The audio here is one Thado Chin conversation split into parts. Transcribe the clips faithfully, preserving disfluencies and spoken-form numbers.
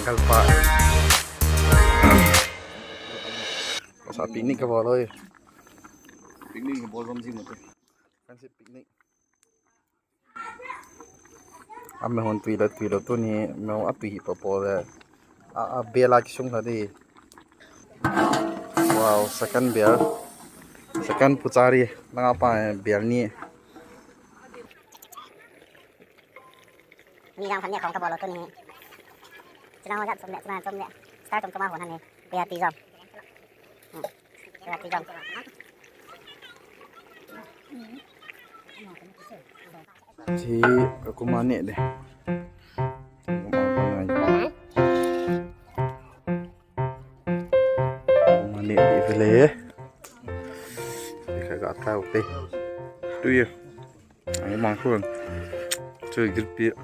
Kalpa. Kosa picnic kabol loi. Picnic kabol lom ji mo te. Friendship picnic. Ame hon tui le tui le tuni me hon atui hi pa po le. A, a bel a kisung la di. Wow, second bel. Second puchari. Langa pa bel ni. Ni jang tham ni khong kabol lou tuni. Chuna ho jat chom le, chuna chom le. Star chom chom a hon han ni. Bel ti jom. Hmm. Bel ti jom. Thi kuma ne de. Kuma ne de vele. Ka ga ta u te. Tu ye. Ang mang khun. Chu gilpi.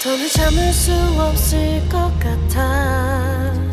도무지 참을 수 없을 것 같아.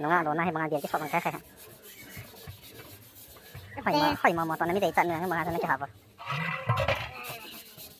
Nunga dona hi banga bel kisop bang kai kai. Hoi ma, hoi ma, ma to na mi dei chan ni banga to na kihap.